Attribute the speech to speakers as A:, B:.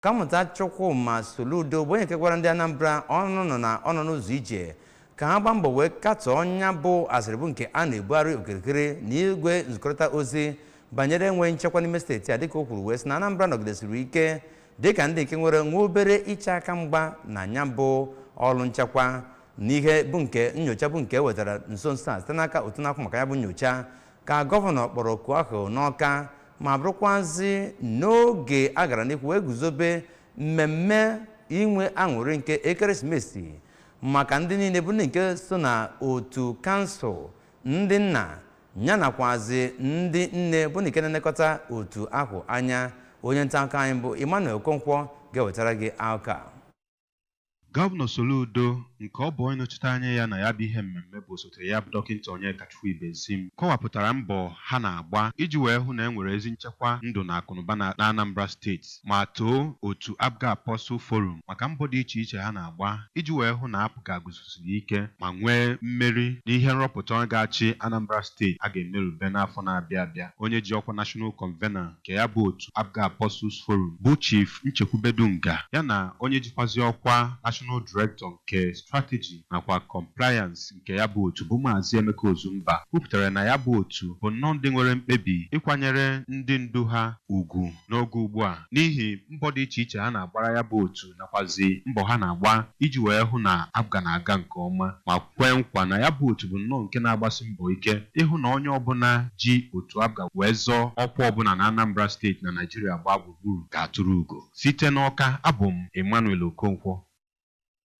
A: Ọkammụta Chukwuma Soludo bụ onye nke gwara ndị Anambra ọnụ nọ na ọnọ n'ụzọ ije ka ha gbaa mbọ wee katọọ nya bụ asịrị bụ nke a na-ebugharị okirikiri n'igwe nzikọrịta ozi banyere enweghị nchekwa n'ime steeti a, dịka o kwuru wee sị na Anambra nọgidesiri ike dịka ndị nke nwere nwa obere iche aka mgba na nya bụ ọrụ nchekwa. N'ihe bụ nke nyocha bụ nke e wetara nso nso a site n'aka otu na-akwụ maka ya bụ nyocha, ka gọvanọ kpọrọ oku ahụ n'Ọka ma bụrụkwazị n'oge a gara n'ihu wee guzobe mmemme inwe aṅụrị nke ekeresimesi maka ndị niile bụ ndị nke so na otu kansụl ndị nna ya nakwazi ndị nne bụ ndị nke na-elekọta otu ahụ anya. Onye nta akụkọ anyị bụ Emmanuel Okonkwo ga-ewetara gị akụkọ a.
B: Gọvanọ Soludo, nke ọ bụ onye nọchite anya ya na ya bụ ihe mmemme bụ osote ya bụ Dọkịta Onyekachukwu Ibezim, kọwapụtara mbọ ha na-agba iji wee hụ na e nwere ezi nchekwa ndụ na akụnụba na Anambra Steeti, ma too otu APGA Apostle Forum maka mbọ dị iche iche ha na-agba iji wee hụ na APGA guzosiri ike ma nwee mmeri n'ihe nrọpụta onye ga-achị Anambra Steeti a ga-emerube n'afọ na-abịa abịa. Onye ji ọkwa National Convener nke ya bụ otu APGA Apostles Forum bụ Chief Nchekwube Dunga, ya na onye jikwazi ọkwa National Director nke Strategy nakwa Compliance nke ya bụ otu bụ Maazị Emeka Ozumba, kwupụtara na ya bụ otu bụ nnọọ ndị nwere mkpebi ịkwanyere ndị ndu ha ugwu n'oge ugbu a n'ihi mbọ dị iche iche ha na-agbara ya bụ otu nakwazi mbọ ha na-agba iji wee hụ na APGA na-aga nke ọma, ma kwee nkwa na ya bụ otu bụ nnọọ nke na-agbasi mbọ ike ịhụ na onye ọbụla ji otu APGA wee zọọ ọkwa ọbụla na Anambra Steeti na Naịjirịa gbaa gburugburu ga-atụrụ ugo. Site n'Ọka, abụ m Emmanuel Okonkwo.